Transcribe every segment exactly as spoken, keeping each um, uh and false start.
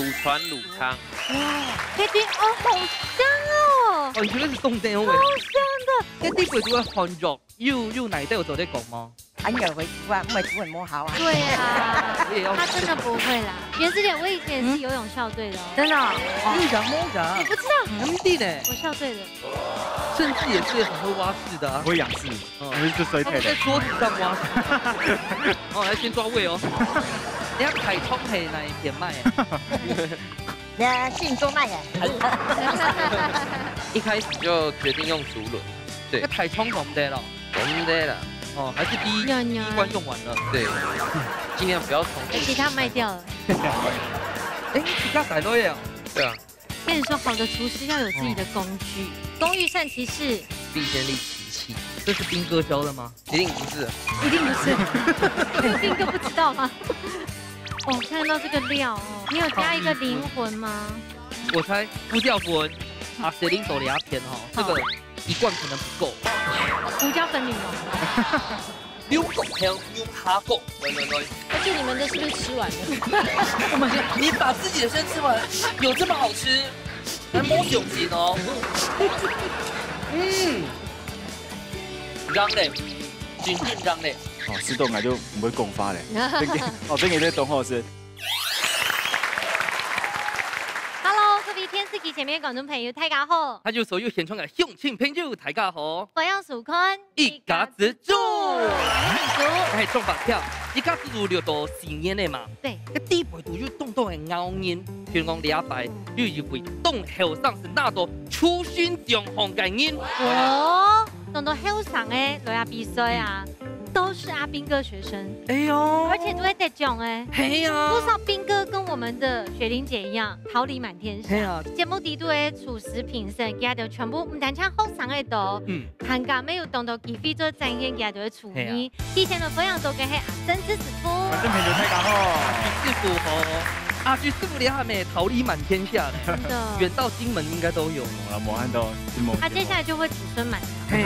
滷川滷湯。哇，這邊哦，好香哦，哦，你覺得是凍的哦？好香的。該底背肚个寒肉，有，有哪一道做得講嗎？寒肉會煮啊，毋會煮會無效啊。對啊，我也要他真的不會啦。袁师姐，我以前也是游泳校隊的哦。真的哦？為啥？為啥？我不知道。嗯，你呢？我校队的。甚至也是很会蛙式的啊。不会仰式，嗯。我是最衰退的。他们在桌子上蛙式。哦，来先抓位哦。等一下，台通黑哪一点卖啊？人家姓周卖的。一开始就决定用竹轮，对。那台通懂的咯。懂的啦。哦，还是第一，有，有。第一关用完了。对，尽量不要重复。哎，其他卖掉了。哎，你自家带落去啊？对啊。跟你说，好的厨师要有自己的工具，工欲善其事，必先利其器。这是斌哥教的吗？一定不是。一定不是。斌哥不知道吗？哦，看到这个料哦，你有加一个灵魂吗？我猜胡椒粉，啊，雪玲手里那片哦，这个一罐可能不够。胡椒粉女王。六个朋友用哈够，来来来。而且你们的是不是吃完了？你把自己的先吃完，有这么好吃？还摸熊心哦。嗯，香嘞，真正香嘞。哦，食到𠊎就毋會講話咧。真个，哦，真个在講好食。 Hello，各位电视机前面的观众朋友，大家好。还有所有现场的乡亲朋友，大家好。欢迎收看一家之煮。哎，中白票，一家之煮六到四年的嘛。对。个底背肚有当多个熬人，譬如讲，这一排有一位当后生是拿到初选奖项个人。哦，当多后生个来啊比赛啊。 都是阿斌哥学生，哎呦，而且都会得奖哎。嘿呀，不少斌哥跟我们的雪玲姐一样，桃李满天下。嘿呀，节目底肚个厨师评审，佢兜全部毋單淨后生个多，嗯，還加乜有當多機會做展現佢兜个廚藝。嘿呀，以前个分享都个係阿珍师傅，阿珍朋友大家好，阿珍師傅好，阿珍師傅厲害咩？桃李满天下呢，真的，远到金门应该都有。我冇看到金门。他接下来就会子孙满 嘿，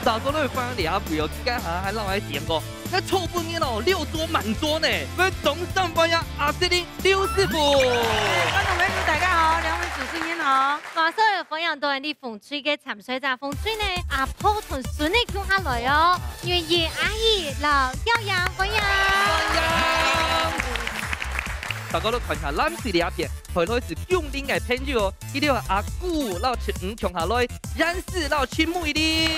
大家都會歡迎你阿肥哦，自家還還讓我點歌，該錯不然哦，六桌滿桌呢，該掌聲歡迎阿雪玲劉師傅。觀眾朋友大家好，兩位主持人好。馬上有歡迎到你紅隊个參賽者，紅隊呢，阿婆同孫仔共下來哦，因為葉阿姨摎耀陽歡迎。歡迎。大家都看一下藍色這片，看來是降臨个朋友哦。 佢兜阿姑摎侄女共下來，然後摎親妹哩，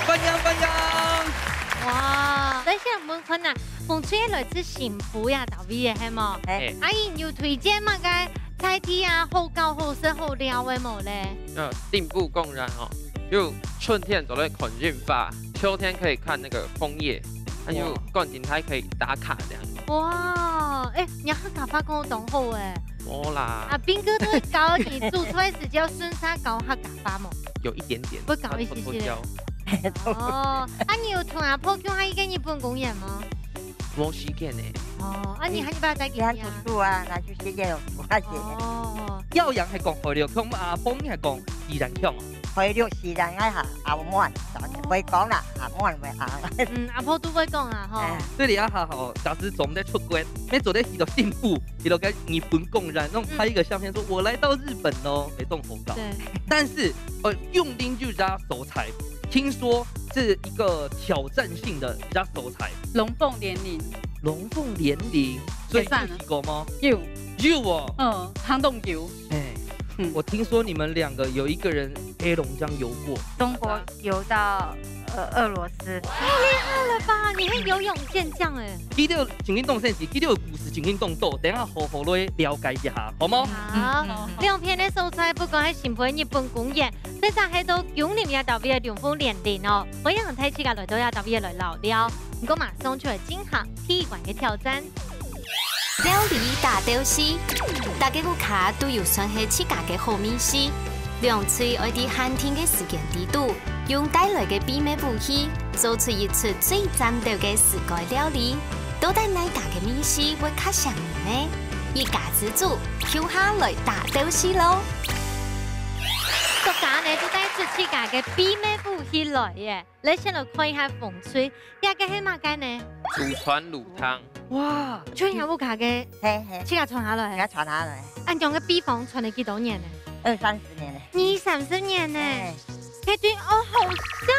歡迎歡迎！哇，來先問看啊，紅隊來自新埔呀，到位个係無？哎，阿姨，你有推薦麼个在地啊，好搞、好食、好尞个無咧？呃，定步公園哦，就春天走來看櫻花，秋天可以看那個楓葉，還有觀景台可以打卡這樣。哇，哎，你客家話講當好哎。 無啦。啊，斌哥都會教你煮菜時，就要順續教客家話無？有一點點，會教一些些。他偷偷教。哦，啊，你有同阿婆共下去个日本公園嗎？無時間呢。哦，啊，你還有辦法帶佢去啊？讀書啊，那就時間有多一點。哦。耀陽係講海陸腔嘛，阿婆你係講自然腔哦。海陸自然个哈，阿滿，會講啦，阿滿會啊。嗯，阿婆都會講啦，吼。哎。所以你啊，好好，假使總在出國， 你做得去到新埔，去到該日本公園，那種拍一個相片，說我來到日本嘍，會當好搞。對。但是，呃，雲林有一隻所在，聽說是一個挑戰性的一隻所在。龍鳳蓮林。龍鳳蓮林，所以有去過嗎？有。有哦。嗯，行動有。哎，嗯。我聽說你們兩個有一個人黑龍江遊過。中國 游到，呃，俄羅斯。太厲害了吧！你係游泳健將哎。佢兜正經當神奇，佢兜个故事正經當多，等一下好好來了解一下，好無？好，嗯，嗯，嗯。兩片个所在，不管係新埔个日本公園，或者係到雲林个特別个龍鳳蓮林哦，歡迎大自家來到這特別个來尞尞。毋過馬上就來進行第一關个挑戰。 料理大鬥西，大家屋下都有算係自家个好味緒。兩隊愛在限定个時間裡肚，用帶來个秘密武器，做出一出最讚鬥个自家料理。到底哪家个味緒會較餳人呢？一家之煮，共下來大鬥西囉！各家呢都帶出自家个秘密武器來耶！來，先來看一下紅隊，這个係麼个呢？祖傳滷湯。哇，就你屋下个，嘿，嘿。自家傳下來。自家傳下來。恁樣个秘方傳了幾多年呢？二三十年了。二三十年呢？哎。這對，哦，好香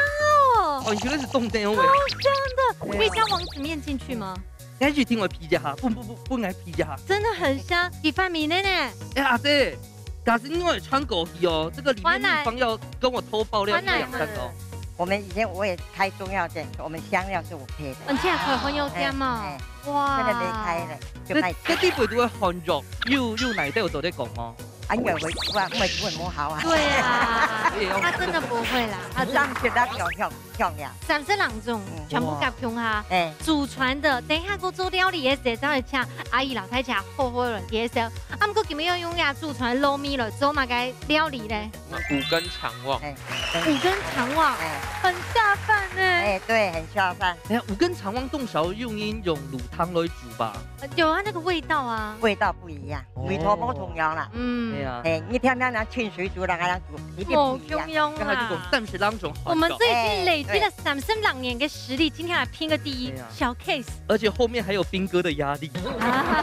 哦。哦，你覺得是凍蛋哦？好香的。對。可以加王子麵進去嗎？該一定會皮一下，不，不，不，不愛皮一下。真的很香，一塊面呢呢。哎，阿姐，假使你會穿過去哦，這個裡面秘方要跟我偷爆料，因為有看到。我們以前我也開中藥店，我們香料是我配的。嗯，現在開中藥店嘛。哎，哎。哇。現在沒開了，就賣。這，這地方都會很熱，又，又哪一帶有做得講嗎？啊，你會煮啊，我會煮很好啊。對啊，他真的不會啦，他真的。上去那種用，用呀。三十人種，嗯。全部合共下。哇。哎。祖傳的，等一下，𠊎做料理个時節，正會請阿姨老太太好好來介紹。啊，毋過今日要用這祖傳糯米來做麼个料理呢？五更腸旺。哎，五更腸旺，哎。很下飯呢。哎，對，很下飯。哎呀，五更腸旺當少用，用滷湯來煮吧？呃，有啊，那個味道啊。味道不一樣，哦。味道不同樣啦。嗯。對啊。哎，你聽聽那清水煮，那個樣煮，一定不一樣。無共樣啊。剛才就講，但是那種好。我們最近累積了三十六年的實力，今天來拚個第一，對啊。小 case。而且後面還有斌哥的壓力。啊。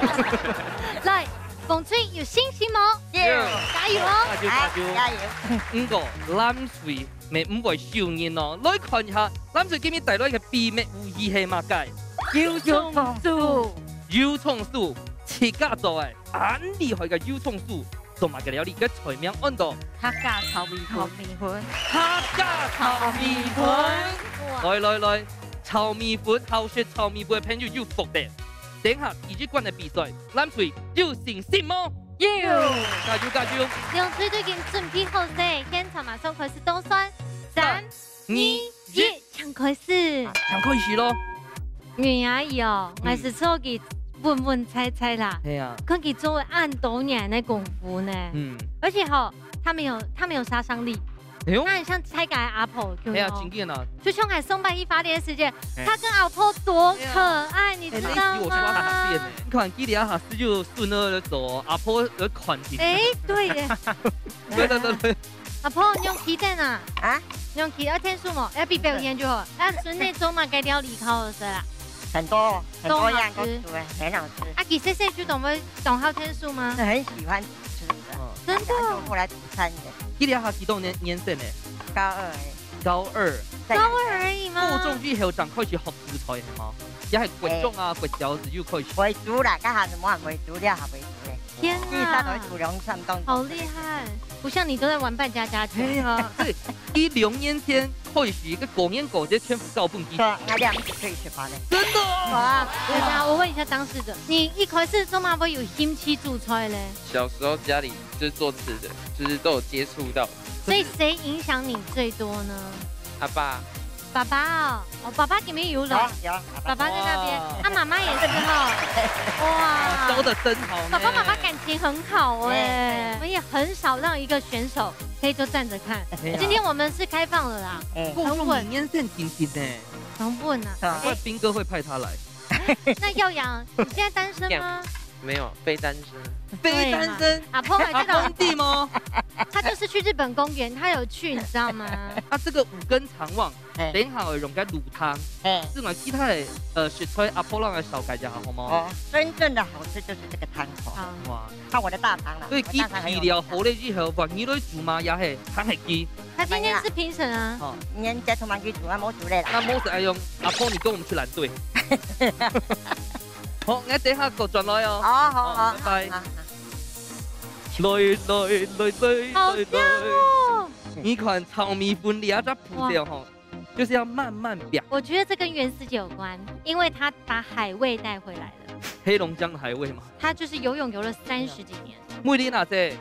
來， 紅隊有信心無？有。加油哦！加油，加油！哎，加油！毋過，藍隊乜毋會輸人哦。來看一下，藍隊今日帶來个秘密武器係麼个？油蔥酥。油蔥酥，自家做个，恁厲害个油蔥酥，做麼个料理？个菜名安到客家炒米粉。炒米粉。客家炒米粉。哇。來，來，來，炒米粉，好食炒米粉个朋友有福了。等下第一關个比賽，藍隊有信心無？ 有。加油，加油！兩隊都已經準備好勢，現場馬上開始倒算。三、二、一，請開始。請開始咯。袁阿姨哦，嗯。𠊎係做佢穩穩在在啦。係啊。看佢做恁多年个功夫呢。嗯。而且吼，他沒有，他沒有殺傷力。哎喲。他很像菜雞阿婆，有沒有？係啊，真个啊。 就像𠊎上擺去花蓮个時節，哎。他跟阿婆多可愛，哎。你知道嗎？哎，那一集我去花蓮呢。你看，佢這下就順了走，阿婆有款的。哎，對耶。對，對，對，對。阿婆，你用皮蛋啊？啊？你用皮，要天數無？要比表演就好。那孫女做麼个料理較好食啦？很多，很多樣都煮，很好吃。啊，佢細細就懂會，懂好天數嗎？很喜歡吃的。嗯。真的哦。然後就後來煮菜的。佢這下幾多年，年生呢？高二而已。 高二。高二而已嗎？高中以後正開始學煮菜係嗎？也係國中啊，哎。國小時就開始。會煮啦，該下就無人會煮，了還會煮咧。天啊！第三回煮兩三頓。好厲害！不像你都在玩扮家家酒。對啊，對，佢兩年前開始，个過年過節全部交分佢。對啊，那兩個可以吃飯咧。真的啊？哇，等一下，我問一下當事者，你一開始做麼个會有興趣煮菜咧？小時候家裡就是做吃的，就是都有接觸到。 所以誰影響你最多呢？阿爸。爸爸哦，哦，爸爸今日有來。有，有，阿爸。爸爸在那邊，哇。啊，媽媽也是哈。哇。教得真好呢。爸爸媽媽感情很好哎，哎，哎。我們也很少讓一個選手可以就站著看。哎呀。今天我們是開放的啦，哎。很穩。高中二年生定定呢。很穩啊。啊。難怪斌哥會派他來。那耀陽，你現在單身嗎？沒有，非單身。非單身？對嘛。阿婆還在搞。阿公弟嗎？他就是去日本公園，他有去，你知道嗎？啊，這個五更腸旺，嘿。等一下會用个滷湯，嘿。另外其他的，呃，食材阿婆來紹介一下，好嗎？哦，真正的好吃就是這個湯頭。好。哇。看我的大腸了，所以我大腸很有名。佢皮料好了以後，換你來煮嘛，也係湯係佢。他今天是評審啊。哦。今天在同忙去煮，啊，沒煮了啦。那沒事，哎喲，阿婆，你跟我們去藍隊。 好，𠊎等下過轉來哦。好，好，好，好，拜拜。好，好。來，來，來，來，好香哦。來，來。你看炒米粉這隻步調吼，哇。就是要慢慢煸。我覺得這跟袁師姐有關，因為她把海味帶回來了。黑龍江的海味嘛。她就是游泳游了三十幾年。美玲阿姐，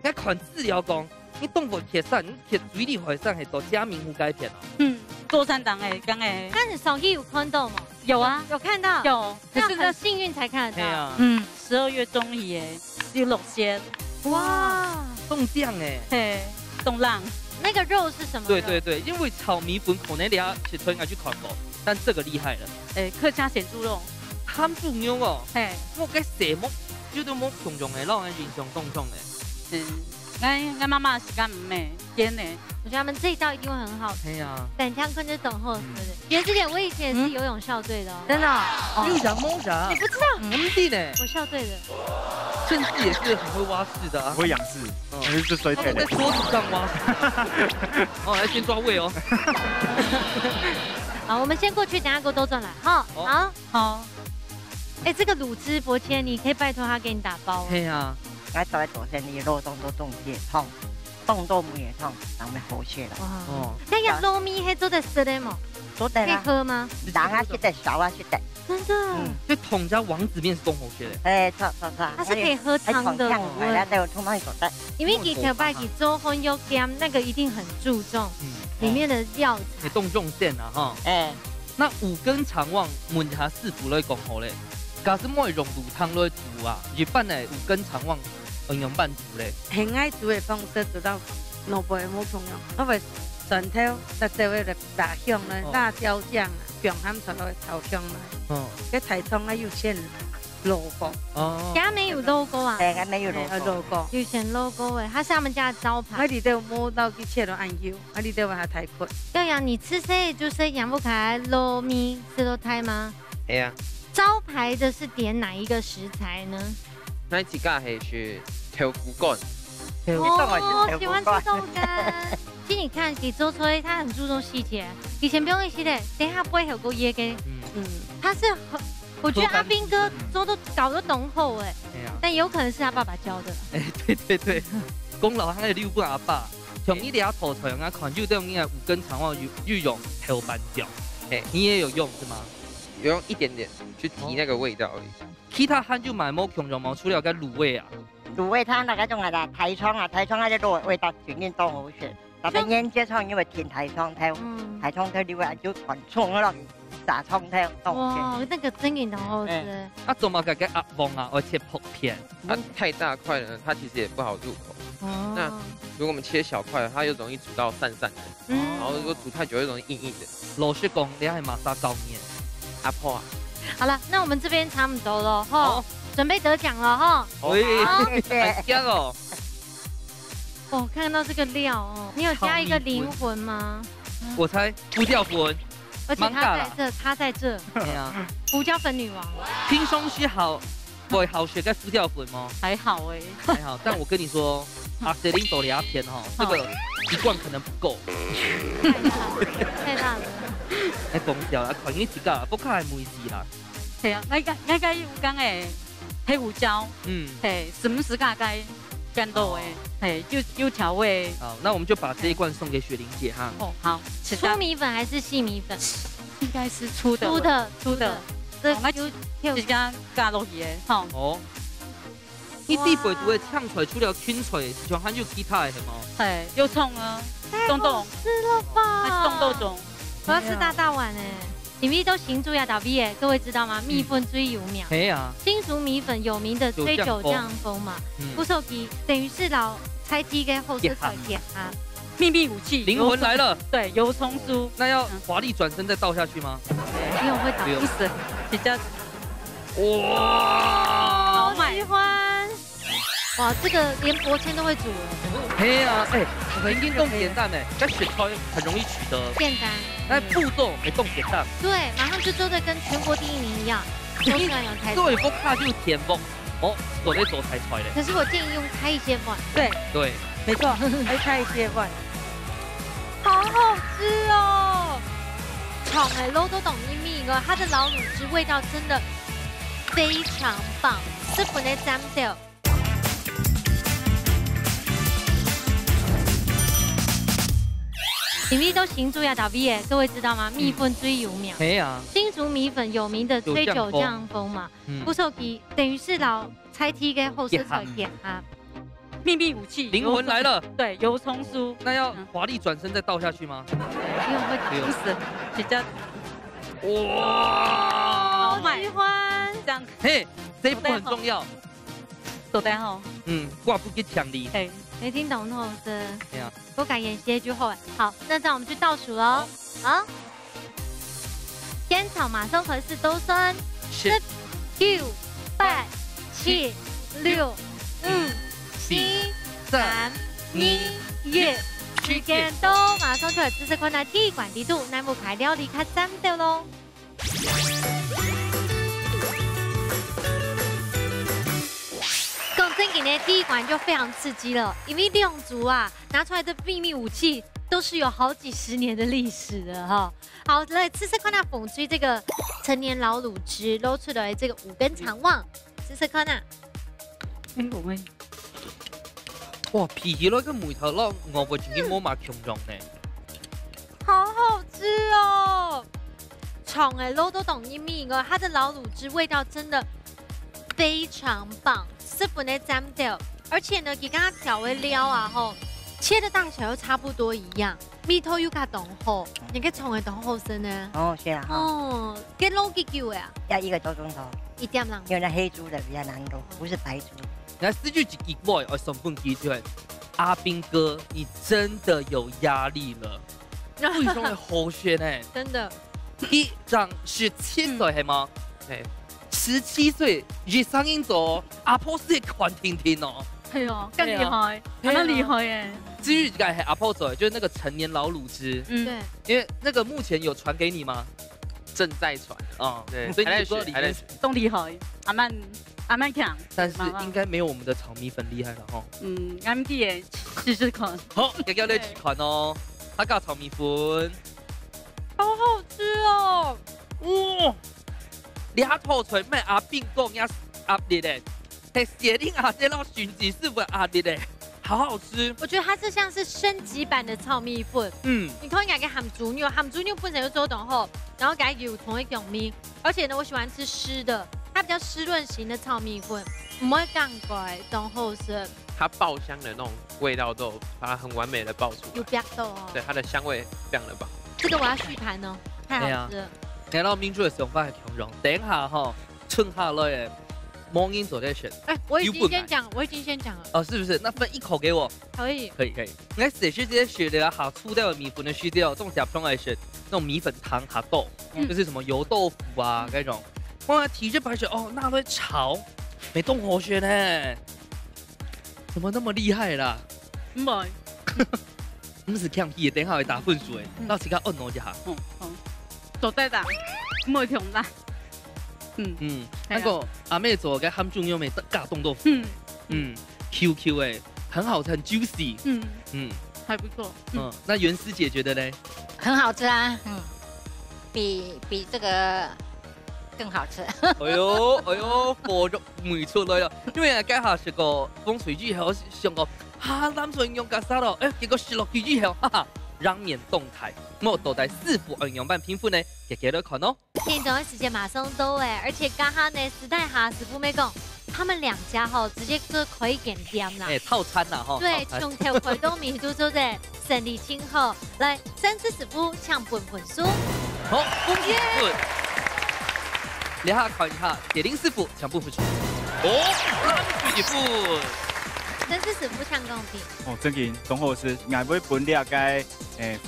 𠊎看資料講，你東部缺產，你缺水里海產係到嘉明湖該片哦。嗯，做產當个，當个。那你上去有看到嗎？有啊。有看到？有。那很幸運才看得到。可是那，嘿啊。嗯，十二月中以後有落雪。哇。凍僵欸。嘿，凍冷。那個肉是什麼肉？對，對，對，因為炒米粉可能你要切出來去看過，但這個厲害了。欸，客家鹹豬肉。鹹豬肉哦。嘿。我該色目，有點無共樣欸，讓人印象當中欸。嗯。，𠊎，𠊎媽媽時間毋係，真个。我覺得他們這一道一定會很好吃。係啊。等一下看就懂好吃的。嗯。袁師姐，我以前也是游泳校隊的哦。真的哦？哦。你有講夢想？你不知道？嗯，毋知呢。我校隊的。甚至也是很會蛙式的啊。不會仰式，哦。還是摔下來。他在桌子上蛙式。哦，來先抓位哦。好，我們先過去，等下給我兜轉來，哈。好。好。好。哎，這個滷汁，伯謙，你可以拜託他給你打包嗎？係啊。𠊎做个做生理，老當多中藥湯，當多梅个湯，人會好些啦。哇。哦。該這滷味係做得食个無？做得啦。可以喝嗎？冷啊食得，燒啊食得。真的？嗯。該湯加王子麵係當好食个。哎，著，著，著。它是可以喝湯的。還，還湯香，哎，來，帶我出門做得。因為佢頭擺佢做漢藥店，那個一定很注重嗯。裡面的藥材。係當重點啊，哈。哎。 該五更腸旺問一下師傅來講好咧，假使無用滷湯來煮啊，一般个五更腸旺愛仰般煮咧？現在煮个方式做到兩擺無共樣，因為蒜頭、辣椒个辣香呢，哦。辣椒醬啊，放下出來炒香來。哦。該大腸啊有先滷過。哦。佢還沒有滷過啊？對，還沒有滷過。哎，滷過。有先滷過个，它是他們家的招牌。該裡頭無落去切到恁幼，該裡頭還太苦。對呀，你食个就係仰般个滷味，食到大嗎？ 係啊。招牌的是點哪一個食材呢？𠊎自家係食豆腐乾。哦，喜歡吃豆乾。其實你看，佢做出來，他很注重細節。以前不用一些的，等一下不會有夠噎的。嗯。嗯。他是很，我覺得阿斌哥做都搞得懂後哎，對啊。但有可能是他爸爸教的。哎，對，對，對。功勞還係留分阿爸。像你這下做菜，𠊎看有兜人个五更腸旺有，有用豆瓣醬。哎。你也有用是嗎？ 有用一點點去提那個味道而已。哦。其他還有麼个無共樣無？除了該滷味啊？滷味湯大概種个啦，大腸啊，大腸啊，這滷味道全然當好食。特別年節湯因為添大腸頭，嗯。大腸頭滷味就全沖落去，炸腸頭，當好食。哇，那個真的很好吃。嗯。啊，做麼个該鴨黃啊，愛切薄片？它太大塊了，它其實也不好入口。哦。那如果我們切小塊，它又容易煮到散散的。嗯。然後如果煮太久，又容易硬硬的。 老實講，你係麼儕教你个？阿婆啊。好了，那我們這邊差不多了哈，好。準備得獎了哈。喂，好。謝謝。還驚哦。哦，看到這個料哦，你有加一個靈魂嗎？我猜胡椒粉。而且它在這，蠻大啦。它在這。對啊。胡椒粉女王。平常時好 會好食个胡椒粉嗎？還好欸。還好，但我跟你說，阿舍林多利亞片哈，這個一罐可能不夠。太大了，太大了。哎，講笑啦，看你自家啦，不過還無意思啦。係啊，𠊎个，𠊎个有講欸，黑胡椒，嗯。係，時毋時間該見到欸，哦。係，有，有調味。好，那我們就把這一罐送給雪玲姐哈。哦，好，是的。粗米粉還是細米粉？應該是粗的。粗的，粗的。粗的。這哦，那有，有。直接加落去欸，吼。哦。你底背肚个青菜，除了芹菜，市場還有其他个係無？係，有蔥啊，太好吃了吧！冬冬。還是冬冬種。我要吃大大碗欸。因為到新竹這搭位欸，各位知道嗎？嗯。米粉最有名。係啊。新竹米粉有名的炊酒醬風嘛，酒醬風。嗯。故所佢等於係摎在地个好食材結合。結合。秘密武器，靈魂來了。油蔥酥，對，油蔥酥。那要華麗轉身再倒下去嗎？不用，會倒。不用。不是，比較哇！好喜歡。哇，這個連伯謙都會煮了。係啊，哎，平常當簡單欸，這食材很容易取得。簡單。那步驟也當簡單。對，馬上就做得跟全國第一名一樣，做出來有才。做一步卡就填步，哦，做得做菜菜咧。可是我建議用開一些飯。對。對。沒錯，還開一些飯。好好吃哦！蔥仔滷到當入味个，它的老滷汁味道真的非常棒，十分个讚頭。因為到新竹這搭位欸，各位知道嗎？嗯。米粉最有名。係啊。新竹米粉有名的炊酒醬風嘛，酒醬風。嗯。故所佢等於係摎在地个好食材結合。結合。秘密武器，靈魂來了。油蔥酥，對，油蔥酥。那要華麗轉身再倒下去嗎？不用，會倒。不用。不是，比較哇！好喜歡。這樣。嘿，這一步很重要。做得吼。嗯，掛不給強力。嘿。沒聽懂那種是。對啊。 不敢演戲就好欸。好，那這樣我們就倒數囉。好。好。現場馬上開始倒算，十、十、九、八、七、六、五、四、四、三、三、二、一，時間到，馬上就來試試看啊！第一關裡肚，哪一款料理較讚兜囉？講正經个，第一關就非常刺激了，因為兩組啊，拿出來的祕密武器都是有好幾十年的歷史了哈。好，來試試看啊，紅隊這個陳年老滷汁撈出來這個五更腸旺，試試看啊。哎，我們哇，鼻起來个味道咯，我會真个無嘛共樣呢。好好吃哦！腸仔撈到當入味个，它的老滷汁味道真的非常棒，十分个讚兜。而且呢，佢剛剛調个料啊，吼，切的大小又差不多一樣，味道又較當好，你个腸仔當好食呢。哦，是啊哈，哦，該撈幾久个啊？要一個多鐘頭，一點鐘。因為那黑豬的比較難撈，不是白豬。來，四句幾句話，我送分佢就，阿兵哥，你真的有壓力了，非常的好選呢。真的，一張十七歲係嗎？哎，十七歲，一生人做，阿婆係看定定哦。係哦，更厲害，對啊還蠻厲害耶。至於該係阿婆做的，就是那個陳年老滷汁，嗯，對，因為那個目前有傳給你嗎？正在傳。哦，對，所以還在你說裡面學，還在學。當厲害，阿曼阿曼強，但是應該沒有我們的炒米粉厲害了哈。嗯，M D A試試看。好，這個來試看哦，客家炒米粉，好好吃哦！哇，你還吐出來，乜阿兵哥也壓力嘞，係雪玲阿姐摎孫子師傅壓力嘞，好好吃。我覺得它是像是升級版的炒米粉。嗯，你看人家个鹹豬肉，鹹豬肉本身就做得很好，然後給它有同一種米，而且呢，我喜歡吃濕的，它比較濕潤型的炒米粉，不會乾乾，當好食。它爆香的那種味道都有把它很完美的爆出有來。必到哦。對，它的香味非常的棒。這個我要續盤哦，太好吃了。看到明珠的想法係共樣，等一下哈，剩下來的，無人做得選。哎，我已經先講，我已經先講了，哦，是不是？那分一口給我。可以。可以可以。那這些這些選的哈，出掉的米粉的需要，這種假裝來選，那種米粉湯哈豆，嗯就是什麼油豆腐啊那種。哇，提這白水哦，拿來炒，沒動火選呢，怎麼那麼厲害啦？毋會，毋係強氣，等一下會打分數誒，嗯那自家按摩一下。哦，好，做得啦，毋會強啦。嗯，嗯，係啊那個阿妹做个鹹豬肉味加凍豆腐，嗯嗯，Q Q誒，很好吃，很 juicy，嗯，嗯還不錯。嗯，嗯，那袁師姐覺得呢？很好吃啊，嗯，比比这个更好吃。哎呦哎呦，火肉味出來了，因為啊，該下食過紅隊以後，想講，哈，藍隊用加沙咯，誒，結果食落去以後，哈哈，仰面動態，我到底師傅愛仰般評分呢？遽遽來看哦。 現場个時間馬上到誒，而且這下呢，私底下師傅們講，他們兩家吼，直接做開一間店啦。哎，套餐啦吼，對，套餐從頭開到尾都做得生理盡好。來，三位師傅請分分數。好，恭喜分。這下看一下，鐵林師傅請分分數。哦，藍隊一分。三位師傅請講評。哦，正經當好食，𠊎會分這个誒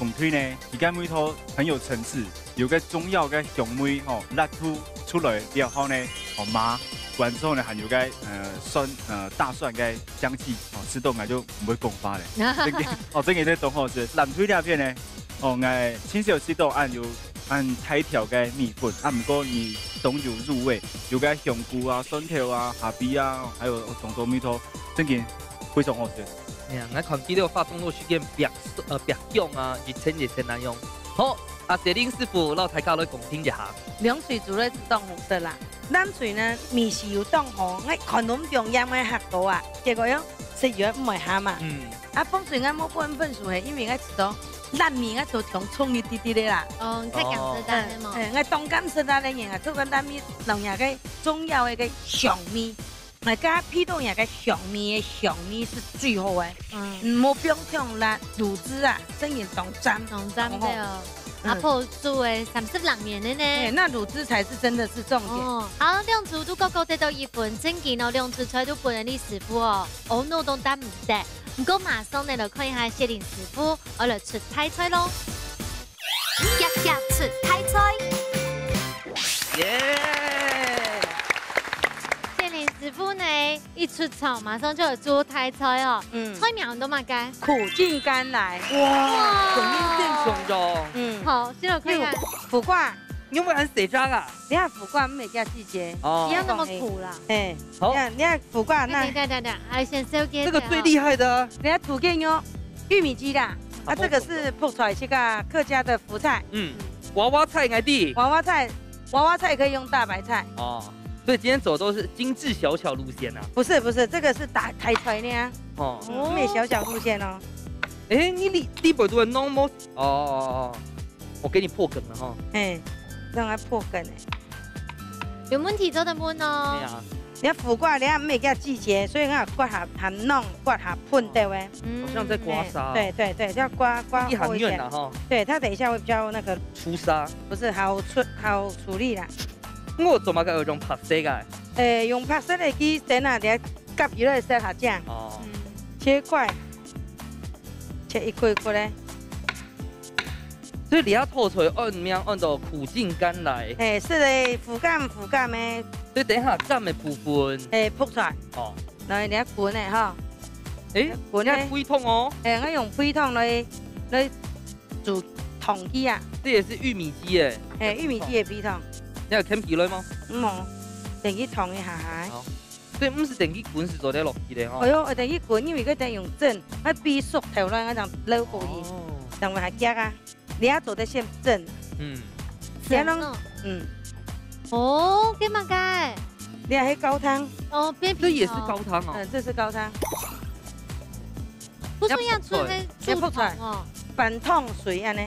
紅隊呢，佢个味道很有層次，有个中藥个香味吼，辣度出來了後呢，哦麻，完之後呢還有个呃蒜呃大蒜个香氣，哦食到𠊎就毋會講話咧。正經哦，正經係當好食。藍隊這片呢，哦𠊎親手食到恁有恁大條个米粉，啊毋過佢當有入味，有个香菇啊、蒜頭啊、蝦皮啊，還有當多味道，正經非常好食。 哎呀，𠊎看記得發動作時間白呃白講啊，一層一層那樣。好，阿雪玲師傅，摎大家來公平一下。兩隊煮來當好食啦。藍隊呢，味緒又當好，𠊎看都毋放鹽个客多啊，結果喲，食完毋會鹹嘛。嗯，啊，紅隊𠊎無分分數係，因為𠊎知道，辣味𠊎就當重一滴滴个啦。哦，你較強勢單个嘛。哎，𠊎當敢食辣个人啊，做个辣味，老人个重要个个香味。 𠊎家鼻到人个香味个香味係最好个，嗯，嗯，無放香辣，滷汁啊，真个當讚。當讚个哦。嗯阿婆煮个三十六年个哎，呢。那滷汁才是真的是重點。哦，好，兩組都各各得到一分，正經哦，兩組菜都分你師傅哦，哦，腦洞打毋得。毋過馬上呢，來看一下雪玲師傅，愛來出大菜咯。遽遽出大菜。耶！雪玲師傅呢，一出場馬上就有做大菜哦。嗯。菜名都麼个？苦盡甘來。哇，哇。中文真重要。嗯。好，先來看一下。因為苦瓜。你有沒有恁細隻啊？你看苦瓜毋係這季節。哦。不要那麼苦啦。嘿，好。你看，你看苦瓜，那等一下，等一下，等一下，還先燒給這個最厲害的啊。你看土雞肉、玉米雞啦，啊，啊，這個是覆菜，這個客家的福菜。嗯，娃娃菜，𠊎知。娃娃菜，娃娃菜可以用大白菜。哦，所以今天走都是精緻小巧路線啊。不是，不是，這個是大，大菜呢。哦。嗯，毋係小巧路線哦。誒，你，你，你背肚个normal，哦，哦，哦，我給你破梗了哈。嘿，讓它破梗欸。有問題做得問哦。對啊。你看苦瓜，你看毋係這季節，所以𠊎刮下，下燶，刮下燜掉欸。嗯。好像在刮痧哦。嘿，對，對，對，要刮，刮厚一點。一下軟了哈。對，它等一下會比較那個出痧。不是，好處，好處理啦。 𠊎做麼个愛用白色个？誒，用白色个去等下，你愛夾起來切下正。哦。嗯。切塊，切一塊一塊个。所以你這道菜安名安到苦盡甘來。誒，係个，苦甘苦甘个。所以等一下甘个部分。誒，覆菜。哦。來，你愛滾个哈。誒，滾个。你愛配湯哦。誒，𠊎用配湯來，來 煮湯佢啊。這也是玉米雞耶。嘿，玉米雞个配湯。你有掔起來嗎？無，等佢燙一下下。好。所以毋使等佢滾就做得落去个吼。哎喲，等佢滾，因為佢等用蒸，愛煸熟透來，𠊎正撈過去，哦。正會較遽啊。你愛做得先蒸。嗯。你愛弄，哦。嗯。哦，這麼个？你愛係高湯。哦，變這也是高湯哦。嗯，這是高湯。 不是要出來煮湯哦。半湯水恁呢，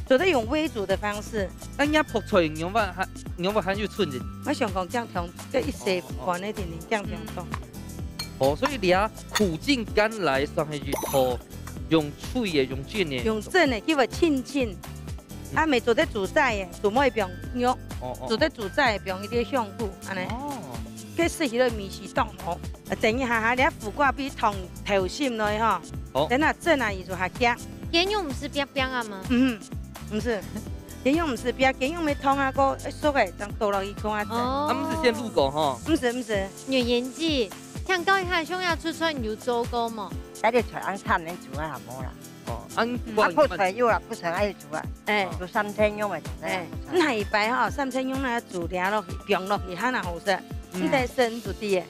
做得用煨煮个方式。恁樣覆菜仰會還，仰會還有賰个？𠊎想講，這樣湯，這一細盤个定定，這樣湯。哦，所以你啊，苦盡甘來算係一道用炊个，用蒸个。用蒸个，佢會清清。啊，毋係做得煮齋个，煮毋會放肉，哦，哦。做得煮齋个，放一息香菇，恁呢。哦。該食起來味緒當好。 啊，等一下哈，你苦瓜配湯頭先來吼。好。等下蒸啊，佢就較遽。雞肉毋使煸煸啊嘛？嗯，毋使。雞肉毋使煸，雞肉个湯啊，過熟个，正倒落去放啊蒸。哦。啊，毋使先滷過吼。毋使，毋使。圓圓姐，請教一下，像這出菜你有做過無？該个菜恁慘个煮啊，無啦。 哦，恁啊，覆菜有啊，覆菜愛煮啊。哎。煮三層肉个，哎，覆菜。哪一擺吼，三層肉那煮了落去，放落去，還較好食。嗯。你再生就對了，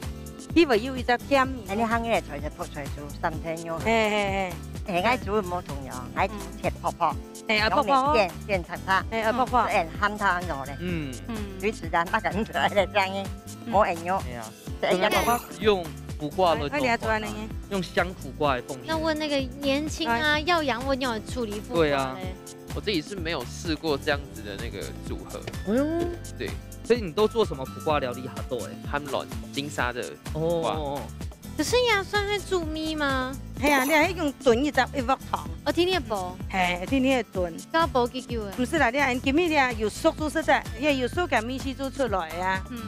佢會有一隻甜味。哎，你行个菜係覆菜煮三層肉。嘿，嘿，嘿。哎，𠊎煮無同樣，𠊎煮切薄薄。哎，啊，薄薄哦。用个剪，剪薄薄。哎，啊，薄薄。嗯，剪鹹湯肉咧。嗯。嗯。水煮蛋，那個很可愛的這樣，嗯。無鹽肉。哎呀。對，哎，要薄薄。用苦瓜來做哎，哎，你要做那個。用香苦瓜來奉獻。那問那個年輕啊，哎。耀陽，我有處理苦瓜嘞。對啊。 我自己是沒有試過這樣子的那個組合。哎喲。對。所以你都做什麼苦瓜料理較多欸？鹹卵、金沙的苦瓜。哦。可是也算係煮物嗎？係啊，你還用燉一隻一鑊湯。哦，天天煲。係，天天燉。該要煲幾久欸？毋係啦，你看今日你看有熟就食得，因為有熟个味緒就出來啊。嗯，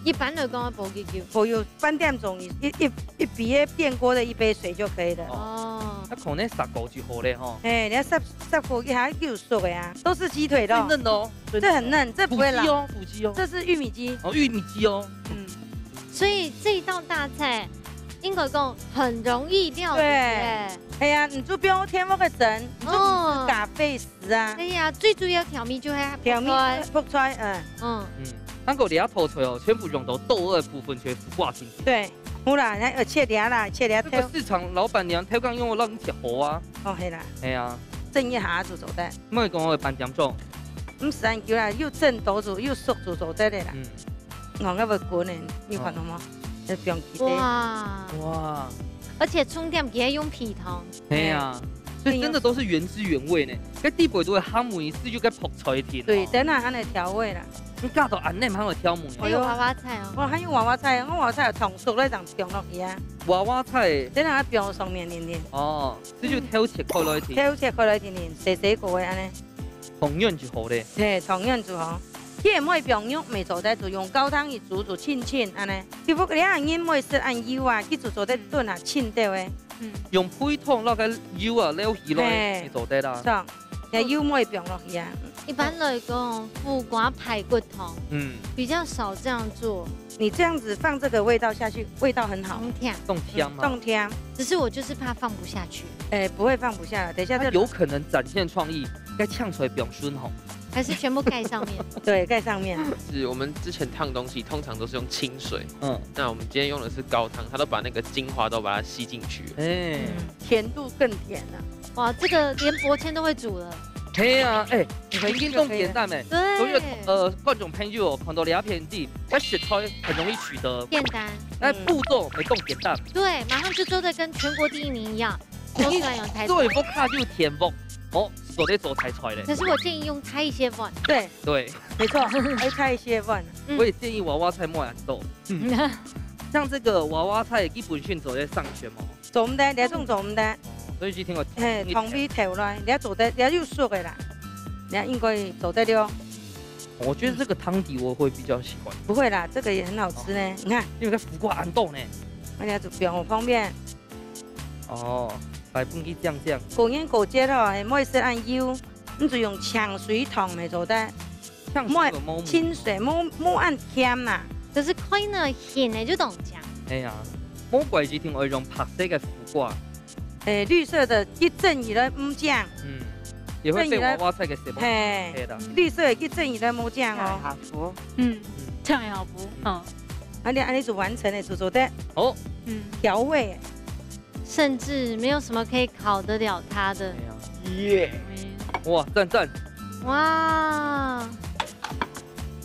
一般來講要煲幾久？哦，有半點鐘，一，一，一比个電鍋个一杯水就可以了。哦。哦。那可能煠過就好了吼。係，你愛煠 煠過一下就熟个啊，都是雞腿肉。最嫩的哦，最嫩的。這很嫩，這不會老。土雞哦，土雞哦。這是玉米雞。哦，玉米雞哦。嗯，所以這一道大菜應該講很容易料理耶。對。哎呀，你就不用添那個蒸，你就只是哦。加肥食啊。哎呀，最主要調味就係覆菜。調味覆菜，嗯。嗯。嗯，恁樣你這道菜哦，全部用到肚个部分，全部掛進去。對。 好啦，來，呃，切條啦，切條頭。這個市場老闆娘頭先有同你講好啊。哦，係啦。係啊。蒸一下就做得。毋係講愛半點鐘。毋使恁久啦，又蒸到就，又熟就做得了啦。嗯。哦，該會滾呢，你看到無？嗯。要放幾滴。哇。哇。而且重點佢還用皮湯。係啊。 所以真的都是原汁原味呢。該底背都會鹹味，係有該覆菜定哦。對，等下還來調味啦。你加到恁樣還會調味哦。還有娃娃菜哦。哦，還有娃娃菜，我娃娃菜有燙熟了，正放落去啊。娃娃菜。等下放上面點點。哦，係就頭切開來定。頭切開來點點，細細個个恁樣。湯圓就好咧。對，湯圓就好。佢也毋會放肉，毋做得，就用高湯一煮就清清恁樣。佢屋下人毋會食恁油啊，佢就做得燉啊，清掉个。 嗯。用肥湯落該油啊撈起來，嘿。就做得啦。上，該油毋會放落去啊。一般來講，苦瓜排骨湯，嗯。比較少這樣做。你這樣子放這個味道下去，味道很好。當甜。當甜嘛。當甜。只是我就是怕放不下去。哎，不會放不下了，等一下再。它有可能展現創意，該嗆出來表示吼。還是全部蓋上面？對，蓋上面。是，我們之前燙東西通常都是用清水，嗯。那我們今天用的是高湯，它都把那個精華都把它吸進去了。哎。嗯。甜度更甜了。哇，這個連伯謙都會煮了。嘿啊，哎，你們已經動簡單欸。對。所以，呃，觀眾朋友看到這片子，該食材很容易取得。簡單。那步驟也動簡單。對，馬上就做得跟全國第一名一樣，做出來有菜。做一波卡就甜不？哦，所以做菜菜嘞。可是我建議用開一些碗。對，對。沒錯，還開一些碗。嗯。我也建議娃娃菜莫很多。嗯。像這個娃娃菜基本上做得上全嘛。 做毋得，這種做毋得。哦，所以就聽我嘿，湯味透來，你做得，你有熟个啦，你應該做得了。我覺得這個湯底我會比較喜歡。不會啦，這個也很好吃呢。哦。你看，因為它苦瓜恁多呢。那你要怎麼用？好方便。哦，來分佢醬醬。過年過節哦，還莫食恁油，你就用清水燙乜做得。 像這個毛母。清水，無，無恁甜啦。可是看到形呢就當甜。哎呀，無怪一定愛用白色个苦瓜。哎，綠色的一陣一來毋靚。嗯，也會被娃娃菜給洗不。嘿，嘿的。綠色的一陣一來毋靚哦。好福。嗯，嗯。這樣也好福，嗯。嗯。啊，你，啊，你就完成了，就做得。哦。嗯。調味。 甚至沒有什麼可以考得了它的。哎呀。耶。嗯。哇，讚讚。哇。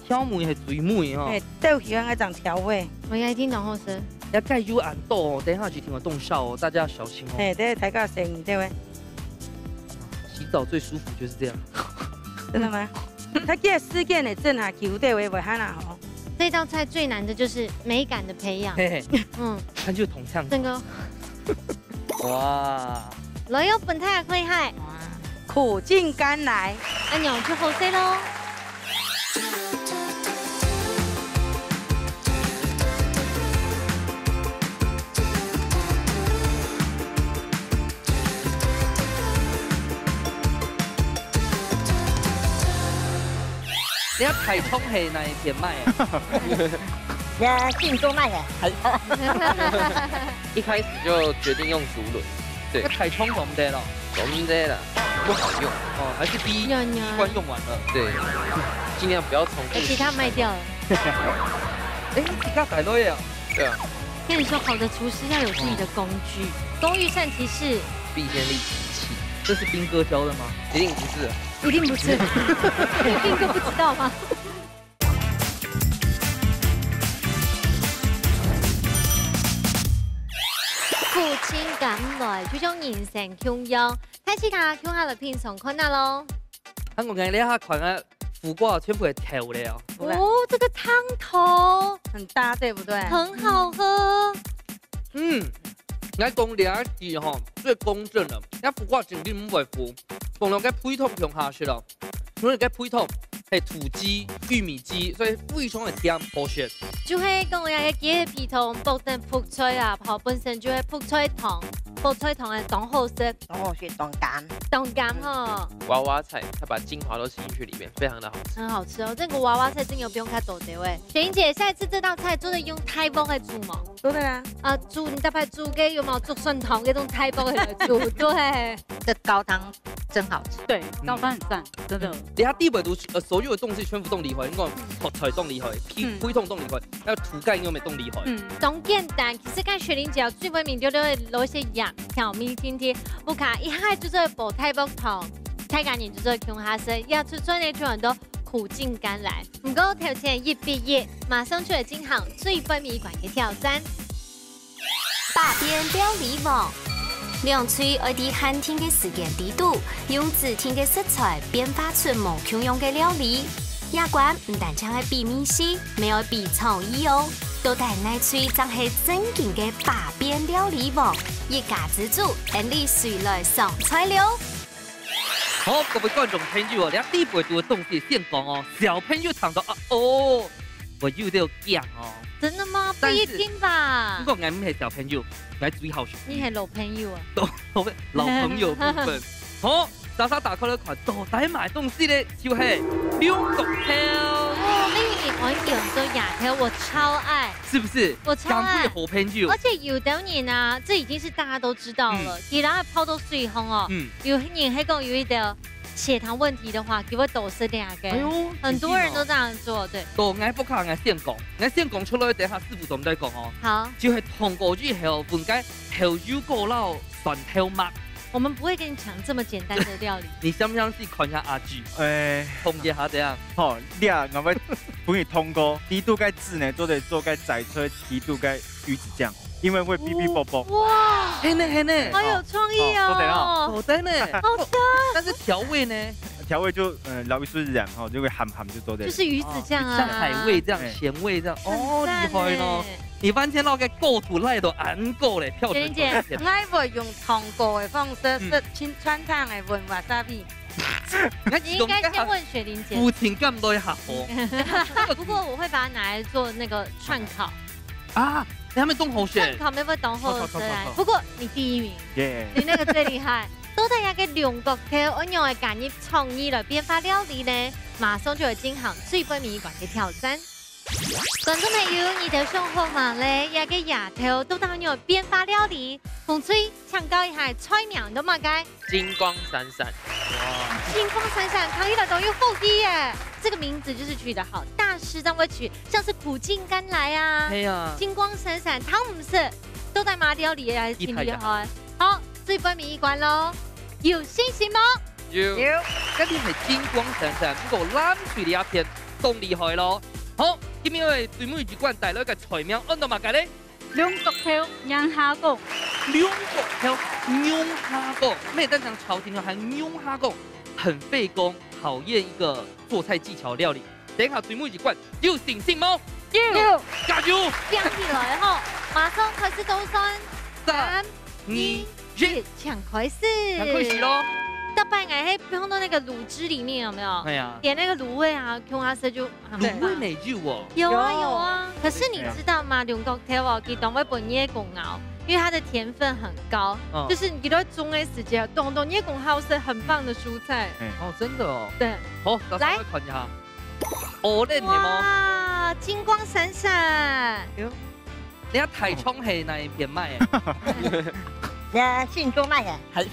挑梅係最梅哈。哎，豆皮應該講調味。我也一定懂後生。要蓋油恁多哦，等一下就聽我凍燒哦，大家要小心哦。哎，對，大家小心，對不對？洗澡最舒服就是這樣。真的嗎？他這時間呢，正下久，對不對？會寒啊吼。這道菜最難的就是美感的培養。嘿嘿。嗯。它就同樣。整個 哇。來哦，本太啊，可以嗨。哇，苦盡甘來。哎喲，就好勢咯。你要排通係哪一片賣啊？ 那姓鍾賣的。一開始就決定用竹輪，對。該排通做毋得咯？做毋得啦，不好用。哦，還是第一，呀呀。第一關用完了。對，盡量不要重複。而且它賣掉了。哎，你自家帶來的啊？對啊。跟你說，好的廚師要有自己的工具。工欲善其事，必先利其器。這是兵哥教的嗎？一定不是。一定不是。兵哥不知道嗎？ 苦盡甘來，就像人生共樣，大自家共下來品嚐看啊咯。啊，𠊎這下看啊，苦瓜全部係透了哦。哦，這個湯頭。很搭，對不對？很好喝。嗯，𠊎講這一題吼，最公正了，這苦瓜正經毋會苦，講到該配湯共下食咯。 因為該配湯係土雞、玉米雞，所以非常个甜，好食。就係講，這个雞个配湯，包等覆菜啊，吼，本身就係覆菜湯，覆菜湯个當好食。當好食，當甘。當甘吼。娃娃菜，它把精華都吸進去裡面，非常的好吃。很好吃哦，這個娃娃菜真的有不用太多的味。雪英姐，下一次這道菜做得用大鑊个煮嗎？做得啊。啊，煮，你大概煮个有沒有竹筍湯，該種大鑊个來煮？對。這高湯 真好吃。對，嗯。高湯很讚，真的。你看地位都，呃，所有的東西全部都厲害，你看，嗯。泡菜都厲害，配，嗯。配湯都厲害，還有土雞肉乜都厲害。嗯。當簡單，其實看雪玲姐最尾面就會落一些鹽，調味進去，屋下一下就做煲大鑊湯，大家人就做共下食，也出出呢就很多苦盡甘來。毋過頭前一比一，馬上就來進行最尾一關个挑戰。 百變料理王。兩隊愛在限定个時間裡肚，用指定个食材變化出無共樣个料理。這關毋單淨愛比味緒，乜愛比創意哦。到底哪隊正係正經个百變料理王？一家之煮，俺俚隨來上菜了。 好，各位觀眾朋友哦，這底背肚个東西先講哦，小朋友聽到啊，哦，會有點驚哦。真的嗎？不一定吧。但是，不過𠊎毋係小朋友，𠊎最好笑。你係老朋友啊。老，老朋友部分。好，莎莎打開來看，到底麼个東西咧？就係龍角豆。哦，美玉，你講到夜頭，我超愛，是不是？我超愛。講到好朋友。而且有的人啊，這已經是大家都知道了，嗯。佢拿泡到水烘哦，嗯。有人還講有一點血糖問題的話，給我多吃點啊。哎呦，很多人都這樣做，對。到𠊎屋下𠊎先講，𠊎先講出來，等下師傅同你講哦。好。就係燙過以後，分該豆油膏摎蒜頭末。 我們不會跟你講這麼簡單的料理。你相不相信？看一下阿志，哎。統計下怎樣？好，你啊，𠊎會分你通過。第一度該汁呢，做得做該摘出來，第一度該魚子醬，因為會嗶嗶啵嗶。哇，係呢，係呢。好有創意哦。哦，做得了。好的呢。好的。但是調味呢？調味就，呃，老意思是這樣哈，就會鹹鹹就做得了。就是魚子醬啊。哦，像海味這樣，哎。鹹味這樣。哦，很讚厲害咯。哎。 你完全摎該高度拉到恁高咧，標準。雪玲姐，高度。𠊎會用燙過个方式，嗯。食清傳統个搵wasabi。你應該先問雪玲姐。父親感到一下火。不過我會把它拿來做那個串烤。啊，你還沒動好選。串烤沒有動好，好，好，好，好。不過你第一名，耶。你那個最厲害。到底這个龍角豆，愛仰般个創意來變化料理呢？馬上就有進行最尾一關个挑戰。 觀眾朋友，你兜想好吂咧？這个夜頭到底仰般變化料理？紅隊，請教一下，菜名叫麼个？金光閃閃。金光閃閃，聽起來都有福氣耶！這個名字就是取得好，大師這樣會取，像是苦盡甘來啊，係啊。金光閃閃，湯毋食，到底麼个料理來請你好？好，最尾一關咯，有信心無？ 有。有。該片係金光閃閃，不過藍隊這片當厲害咯。好，今晡日最尾一關帶來个菜名安到麼个咧？龍角豆，娘下講。龍角豆，娘下講，乜單淨炒定了，還娘下講，很費工，考驗一個做菜技巧料理。等一下最尾一關，有信心無？有。有。加油！放起來吼，馬上開始倒算。三、三、二、 一，請開始。請開始咯。大半夜還放到那個滷汁裡面，有沒有？哎呀。點那個滷味啊，共下食就，啊，滷味乜有哦。有啊，有啊。可是你知道嗎？龍角豆哦，佢當會分人講哦，因為它的甜分很高，嗯。就是你在種的時節，當當人講好食，很棒的蔬菜。嗯。哦，真的哦。對。好，大家來。來看一下。哦，恁係無？哇，金光閃閃。哎喲。 你看大腸係哪一片賣的？呃，新竹賣的，還有。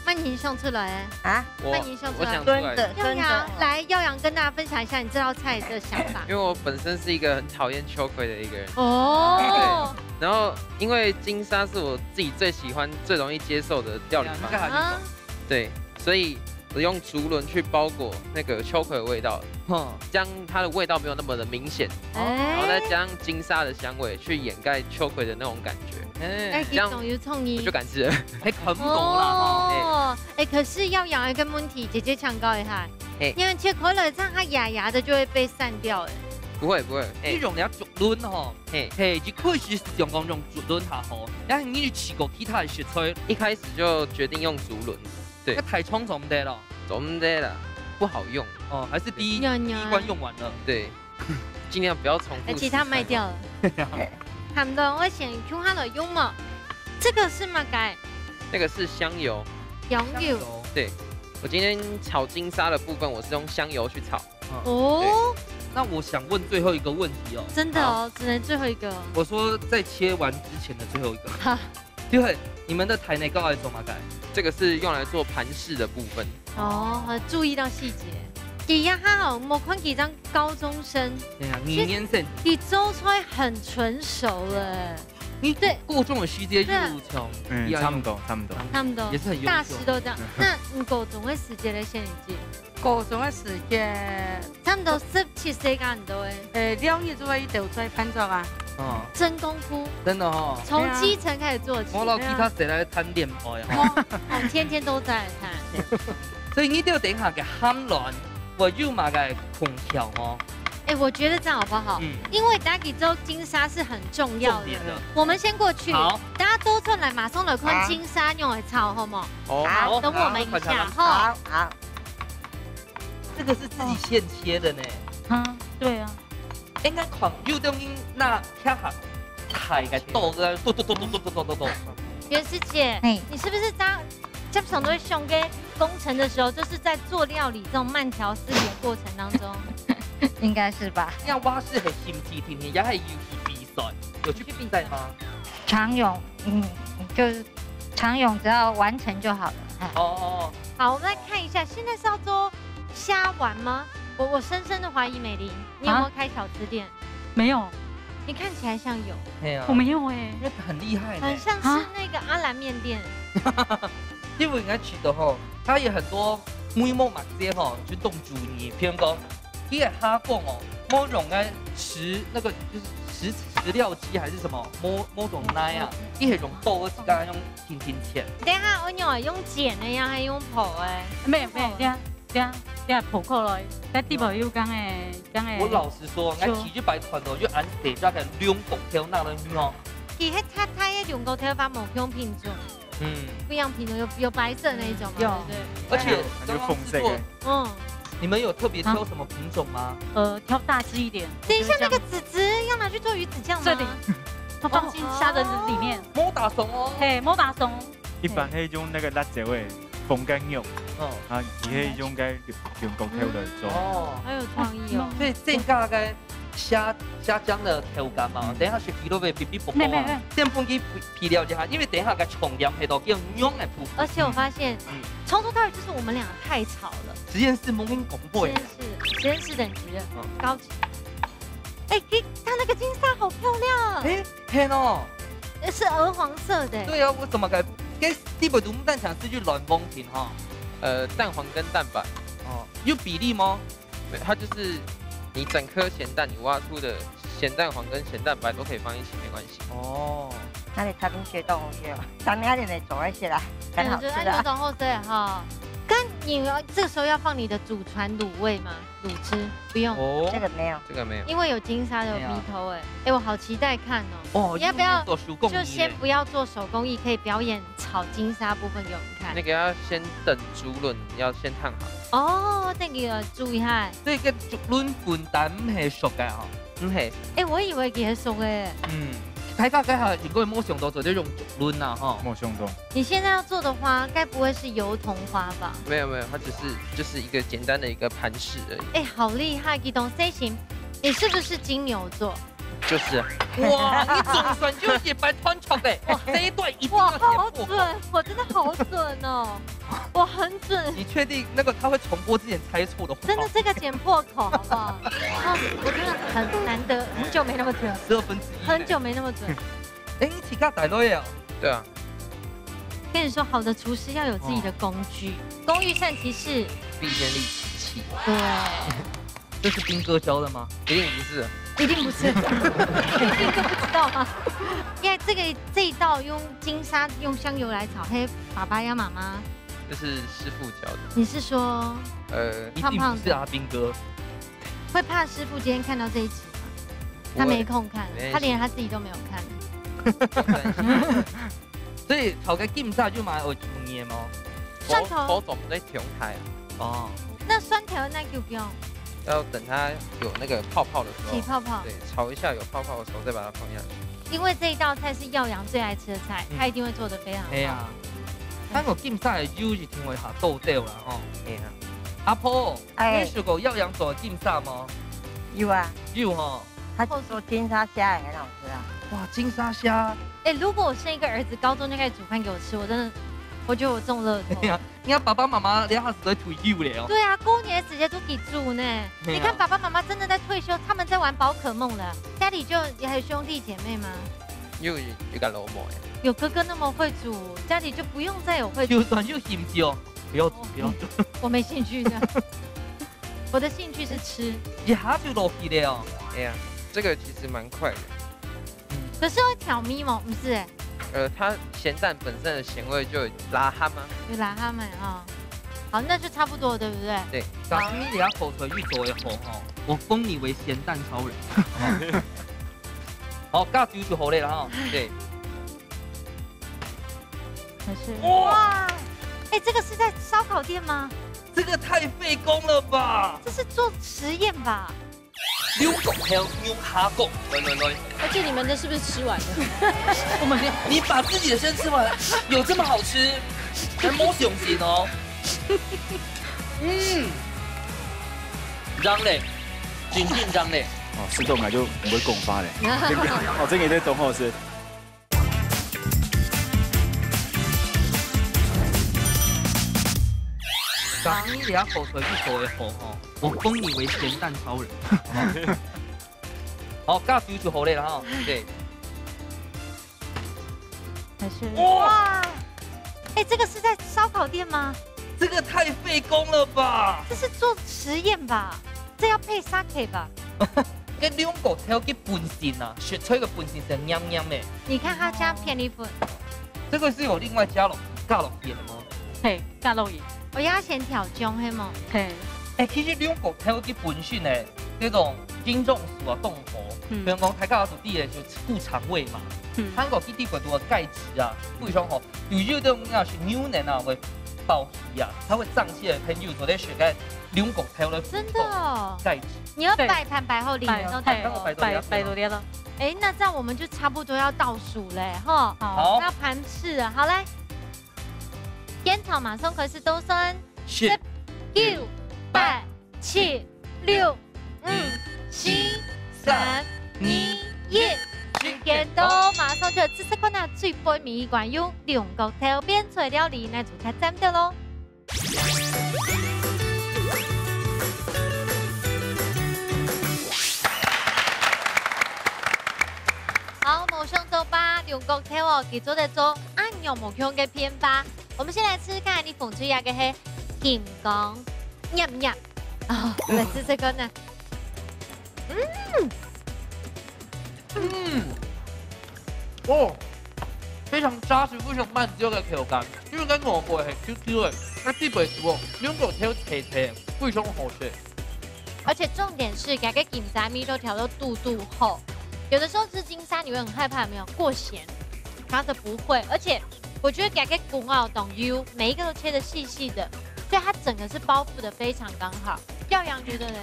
慢點想出來。啊？我，慢點想出來。我想出來。真的，耀陽，真的。來，耀陽跟大家分享一下你這道菜的想法。因為我本身是一個很討厭秋葵的一個人。哦。對。然後因為金沙是我自己最喜歡、最容易接受的料理方式。對啊，應該還是啊。對，所以我用竹輪去包裹那個秋葵的味道，哼。這樣它的味道沒有那麼的明顯。哎。然後再加上金沙的香味，去掩蓋秋葵的那種感覺。哎。哎，這樣佢當有創意。我就敢吃了。還看不懂啦，哈。哦，哎，可是耀陽有一個問題，姐姐強調一下，嘿。因為切開了，這樣它芽芽的就會被散掉了。不會，不會，哎。你用了竹輪吼，嘿。嘿，一開始是想講用竹輪較好，但是你試過其他的食材？一開始就決定用竹輪，對。該大腸做毋得咯。做毋得啦，不好用。哦，還是第一，呀呀。第一關用完了。對。 盡量不要重複食材。哎，其他賣掉了。差不多，我先共下來用嘛。這個是麼个？那個是香油。香油。香油。對，我今天炒金沙的部分，我是用香油去炒。嗯。哦。對。那我想問最後一個問題哦。真的哦，好。只能最後一個哦。我說在切完之前的最後一個。哈。 就係，你們的台泥膏愛做麼个？這個是用來做盤飾的部分。哦，注意到細節。佢這下吼，莫看佢像高中生，對啊，二年生。佢做菜很成熟了。你對。高中的時節就像，嗯，差不多，差不多。差不多，也是很優秀。大師都這樣。嗯。那你高中的時節咧，仙女姐？ 高中个時節，差不多十七歲該年代个。呃，兩日就會一道菜翻桌啊。哦。真功夫。真的哦。從基層開始做起。對啊。無摎其他人來談戀愛啊。哦，哦，天天都在談。所以你兜等一下个鹹卵，會有麼个功效哦？哎，我覺得這樣好不好？嗯。因為大家知道金沙是很重要的。重點的。我們先過去，好。大家倒轉來，馬上來看金沙用來炒，好無？哦，好，好，等我們一下，好，吼。好，好。 這個是自己現切的呢。啊，對啊。應該看有東西那切下，大个刀子，剁剁剁剁剁剁剁剁剁。袁師姐，嘿。你是不是這樣像常都会想个工程的时候，就是在做料理这种慢条斯理的过程当中。应该是吧？那蛙式很新奇，天天也还有去比赛，有去比赛吗？常有，嗯，就是常有，只要完成就好了。哎。哦，好，我们来看一下，现在是要做虾丸吗？我我深深的怀疑，美玲，你有没有啊？开小吃店？没有。你看起来像有。对啊。我没有欸。那很厉害呢。很像是那个阿兰面店。啊？因为人家取得吼，它有很多木木马街吼，就冻住你，譬如讲，你个虾讲哦，莫用个食那个就是食食料机还是什么，某某种奶啊，你可以用爆个时间用轻轻切。等一下，我用用剪的呀，还用泡哎？没有没有，这样这样这样泡过来，在地板又刚哎刚哎。我老实说，就那其实白团的就按得大概两公条那了哦。其实它它也两公条吧，某种品种。 嗯。不一样品种，有有白色那一种嘛，有。对不对？而且刚刚是做，那就丰盛欸。嗯。你们有特别挑什么品种吗？呃，挑大只一点。等一下，我觉得这样。那个籽籽要拿去做鱼子酱吗？这里，它放进虾仁里面。哦。莫打爽哦。嘿，莫打爽。一般嘿用那个辣椒味，风干肉，嗯。啊，佢嘿用个用个口味来做。哦。好有创意哦。所以这个大概 虾虾酱的口感嘛，嗯。等一下食起落去比比薄薄啊，没没没。先分佢配配料一下，因为等一下个重点係到叫肉个部分。而且我发现，嗯。冲突到底就是我们俩太吵了。实验室门口广播耶。实验室，实验室等级的，嗯。高级。哎，它那个金沙好漂亮。哎，很哦。呃，是鹅黄色的。对啊，我怎么改？跟地板都木蛋墙是去软风琴哈。呃，蛋黄跟蛋白。哦，有比例吗？ 对，它就是你整颗咸蛋，你挖出的咸蛋黄跟咸蛋白都可以放一起，没关系。哦。那你他们学到红学，咱们那里没做一些啦，很好吃的啊。哎，我觉得那种好吃哈。跟你这个时候要放你的祖传卤味吗？卤汁不用。哦。这个没有。这个没有。因为有金沙的米头哎，没有。哎，我好期待看哦。哦，你要不要做手工艺嘞？就先不要做手工艺，可以表演炒金沙部分给我们看？那个要先等竹轮，要先烫好。哦，这个注意哈。 所以个竹轮本來毋係熟个吼。毋係。哎，我以為佢係熟个。嗯，大家該下應該無想到做這種竹輪啊，吼。無想到。你現在要做的花，該不會是油桐花吧？沒有沒有，它只是就是一個簡單的一個盤飾而已。哎，好厲害，佢當細心。你是不是金牛座？就是啊。哇，你總算就係白團長嘞！哇，這一段一定要剪破。哇，好準，我真的好準哦。 我很準。你確定那個他會重播之前猜錯的話？真的，這個剪破口好不好？哦，我真的很難得，很久沒那麼準，十二分之一呢。很久沒那麼準。哎，你自家帶來的哦？對啊。跟你說，好的廚師要有自己的工具，哦。工欲善其事，必先利其器。對。 這是兵哥教的嗎？一定不是。一定不是。兵哥不知道嗎？因為這個，這一道用金沙，用香油來炒，係爸爸呀媽媽？這是師傅教的。你是說，呃，胖胖的？一定不是啊，兵哥。會怕師傅今天看到這一集嗎？不會。他沒空看，沒關係。他連他自己都沒有看。所以炒个金沙就蠻有創意的嘛。蒜頭。火，火總在調開啊。哦。那蒜頭那就不用。要等它有那個泡泡的時候，起泡泡。對，炒一下有泡泡的時候再把它放下去。因為這一道菜是耀陽最愛吃的菜，嗯。他一定會做得非常好。係啊。嗯。但係金沙个油一定會下多掉啦，吼。係啊。阿婆，哎。你食過耀陽做个金沙無？有啊。有吼。 他就說金沙蝦也很好吃啊。哇，金沙蝦。哎，如果我生一個兒子，高中就開始煮飯給我吃，我真的，我覺得我中樂透。對啊，你看爸爸媽媽連下子都退休了哦。對啊，過年時節都給煮呢。對啊。你看爸爸媽媽真的在退休，他們在玩寶可夢了。家裡就還有兄弟姐妹嗎？有，有一個老妹。有哥哥那麼會煮，家裡就不用再有會煮。就算有興趣哦，不要煮，不要煮。我沒興趣的。 我的興趣是吃。一下就落去了哦。哎呀，這個其實蠻快的。嗯。可是會調味嗎？不是欸。呃，它鹹蛋本身的鹹味就有拉汗嗎？有拉汗嘛，哈。好，那就差不多，對不對？對。假使你等下口水去做的話，吼，我封你為鹹蛋超人。好，加酒就好了啦，哈。對。 可是，哇！哇！哎，這個是在燒烤店嗎？這個太費工了吧！這是做實驗吧？溜狗還要溜哈狗，來，來，來。而且你們的是不是吃完了？我們你，你把自己的先吃完，有這麼好吃？還無相信哦。嗯，讓咧，真正讓咧。哦，食到𠊎就毋會講話咧。哦，這個都當好食。講你這口水不口的火吼，我封你為鹹蛋超人。好，加油就好了啦哈。對。還是哇！哎，這個是在燒烤店嗎？這個太費工了吧？這是做實驗吧？這要配 sake 吧？該龍角頭个本身啊，食出來个本身係黏黏个。你看它加片栗粉。這個是有另外加落，加落去的嗎？嘿，加落去。我要先調醬，係無？嘿。哎，其實龍角頭个本身呢，這種營養素啊，當好。嗯。比如講，大家做啲个就顧腸胃嘛。嗯。還有佢裡背个鈣質啊，非常好。有有種啊係牛奶啊，會飽氣啊，它會脹氣的朋友，做得食該龍角頭來補充真的哦。鈣質。你要擺盤擺好哩，對，然後再擺，擺，擺，擺多點咯。哎，那這樣我們就差不多要倒數嘞，吼。好。要盤試了，好，來。 現場馬上開始倒算，十、九、八、七、六、五、四、三、二、一。時間到，馬上就試試看啊，最背尾一關用龍角頭變出來料理，那就較讚个咯。好，無想到吧，龍角頭哦，佢做得做恁樣無共个變化。 我們先來試試看，你捧出來个係金光豔豔。哦，來試試看呢。嗯，嗯，哦，非常扎實，非常滿足的口感，因為該外背係Q Q的，該裡背係哦，龍角頭脆脆，非常好食。而且重點是，佢个金沙味道調到堵堵好。有的時候吃金沙，你會很害怕，有沒有？過鹹，它的不會，而且 我覺得佢个公哦，當幼，每一個都切得細細的，所以它整個是包覆得非常剛好。耀陽覺得呢？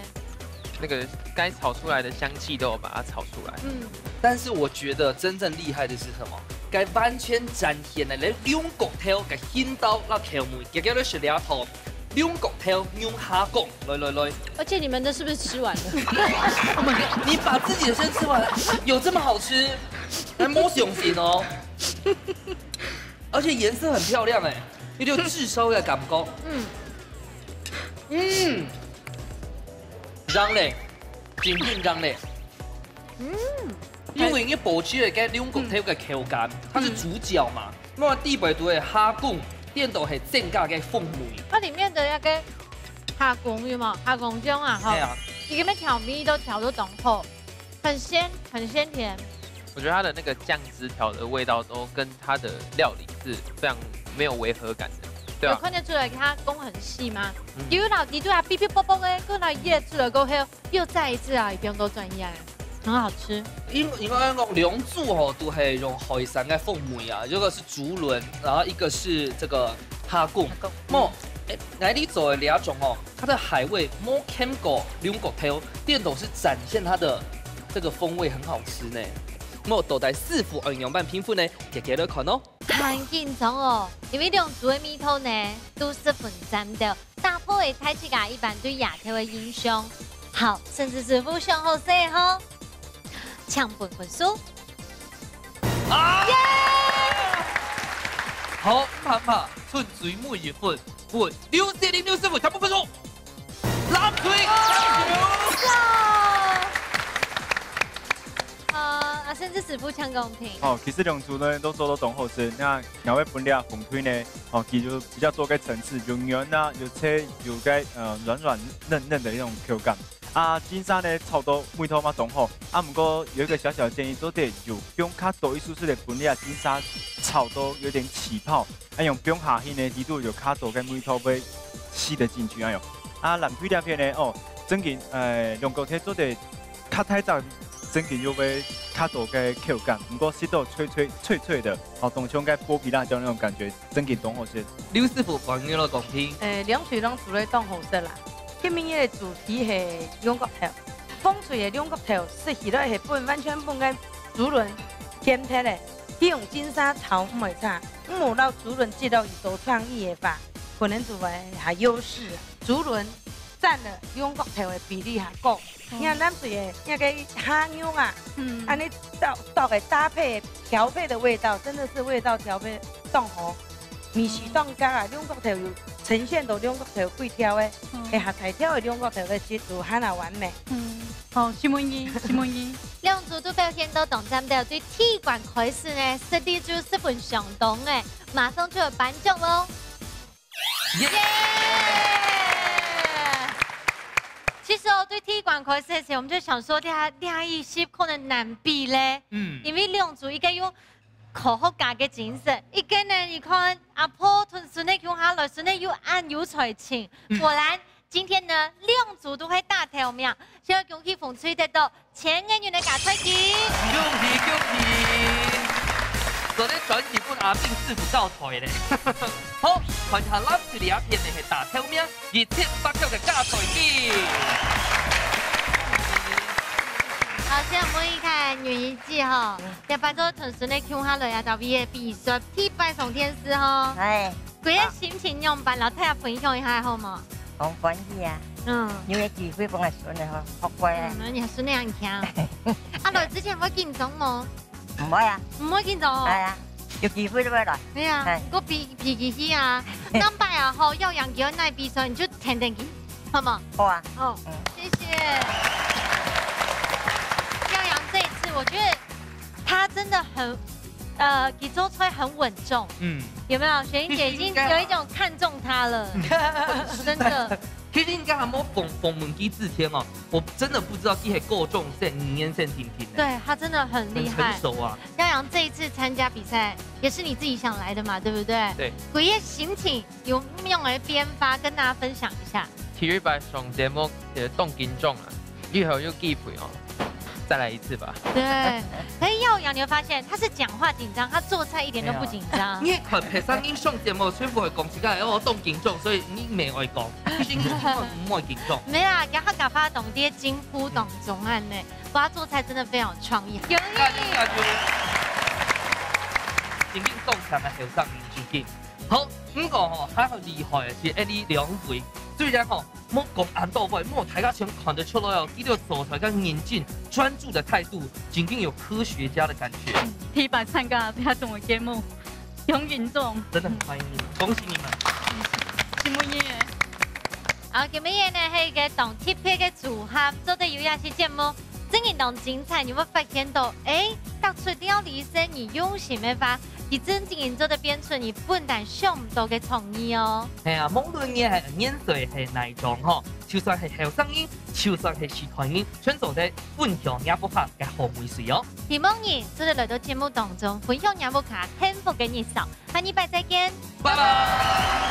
那個該炒出來的香氣都有把它炒出來。嗯，但是我覺得真正厲害的是什麼？該完全展現了龍角頭个筋道摎口味，佢个係這套龍角頭用蝦公，來來來。而且你們的是不是吃完了？你把自己的先吃完，有這麼好吃？還無相信哦。 而且顏色很漂亮哎，有點炙燒的感覺。嗯，嗯，讓咧，真正讓咧。嗯，因為你保持了該龍角頭个口感，它是主角嘛，那裡背个蝦公，顛倒係增加个風味。它裡面的那個蝦公有沒有？蝦公醬啊，吼，哎呀，佢个調味都調到當好。 很鮮，很鮮甜。我覺得它的那個醬汁調的味道都跟它的料理是非常沒有違和感的，對吧？有看得出來它工很細嗎？嗯。有老弟對啊，嗶嗶啵啵的，過來一出來過後，又再一次啊，一遍都專業，很好吃。因，因為講兩組吼，都係用海產个風味啊，一個是竹輪，然後一個是這個蝦公。蝦公。無，欸，𠊎俚做个這種吼， 它的海味無牽過龍角頭，顛倒是展現它的這個風味很好吃呢。無到底師傅愛仰般評分呢？遽遽來看哦。很緊張哦，因為兩組个味道呢，都十分讚到，打破了大自家一般對這頭个印象。好，甚至師傅想好勢吼，請分分數。啊！好，毋怕毋怕，伸最尾一分，分劉雪玲劉師傅，全部分數。 藍隊加油！啊，甚至師傅請講評。哦，其實兩組呢都做到當好食，那𠊎會分這紅隊呢，哦，佢就比較做个層次，有軟啊，有脆，有該，呃，軟軟嫩嫩的那種口感。啊，金沙呢炒到味道嘛當好，啊，毋過有一個小小建議，做得有放較多一絲絲个分這金沙炒到有點起泡， 恁樣放下去呢，裡肚有較多个味道會吸得進去，恁樣。啊，藍隊這片呢，哦，正經，呃，龍角頭做得較大隻，正經又會較多个口感，毋過食到脆脆脆脆的，哦，當像該剝皮辣椒那種感覺，正經當好食。劉師傅，關於个公平。誒，兩隊攏做得當好食啦。今晡日个主題係龍角頭，紅隊个龍角頭食起來係本，完全分該豬輪鹹甜个。佢用金沙炒毋會差，毋好摎豬輪擠落去做創意个話，可能就會較優勢啊。豬輪佔了兩角頭个比例較高。你看藍水个那個蝦肉啊，嗯，恁呢到到个搭配調配的味道，真的是味道調配當好。味緒當佳啊，兩角頭有呈現到兩角頭幾條个，嗯，係下大條个兩角頭个質素，還較完美。嗯，好，承蒙你，承蒙你。兩組都表現到當讚，對第一關開始呢，實力就十分相當誒，馬上就要頒獎咯。耶！其實哦，對第一關開始之前，我們就想說，這下這一集可能難比咧，嗯，因為兩組一個用科學家个精神，一個呢，你看阿婆同孫仔共下來，孫仔又恁有才情，嗯，果然今天呢，兩組都會打頭名，所以恭喜紅隊得到千元个加菜金。恭喜恭喜！做得轉去分阿炳師傅教菜咧。好，看下藍隊這片呢係打頭名，一千五百塊个加菜金。好，先問一下女一姐吼，嗯，這擺做同孫仔共下來啊，到位个比賽，第一擺上電視吼。哎，佢个心情仰般？摎大家分享一下好無？當歡喜啊！嗯，有个機會分𠊎孫仔吼，學乖啊！嗯，你孫仔恁慶。啊，來之前會緊張無？毋會啊。毋會緊張哦。哎呀，有機會就會來。對啊，哎，毋過脾脾氣啊，當擺啊吼，耀陽佢愛來比賽，你就聽聽佢，好無？好啊。哦，嗯，謝謝。耀陽這一次，我覺得他真的很，呃，佢做菜很穩重。嗯，有沒有？雪英姐已經有一種看中他了，真的。其實應該還沒訪訪問佢之前哦，我真的不知道佢係高中生、二年生定定的。對，他真的很厲害。很成熟啊。耀陽這一次參加比賽，也是你自己想來的嘛，對不對？對。佢个心情有沒有變化？跟大家分享一下。第一擺上節目，呃，當緊張啊，以後有機會哦，再來一次吧。對，可是耀陽你會發現，他是講話緊張，他做菜一點都不緊張。你看別儕人上節目，全部會講自家哦，當緊張，所以你毋愛講。其實你根本毋愛緊張。沒有啊，講客家話當在進步當中啊呢。不過他做菜真的非常有創意。有意義。加油加油！真經當強个後生人，真經。好，毋過吼，還有厲害个係𠊎俚兩位。雖然吼，莫講恁多話，莫大家全看得出來哦，佢兜做菜个認真、專注的態度，真經有科學家的感覺。第一擺參加這種个節目，當緊張。真的很歡迎你們，恭喜你們！承蒙你。好，今晡日呢，係一個當特別个組合，做得有這隻節目，真經當精彩。你會發現到，誒，逐出料理係你用心个話，佢真經做得變出你本來想毋到个創意哦。係啊，無論你係年歲係哪一種吼，就算係後生人，就算係時代人，全做得分享若屋下个好味緒哦。希望你做得來到節目當中，分享若屋下幸福个日常。下禮拜再見，拜拜。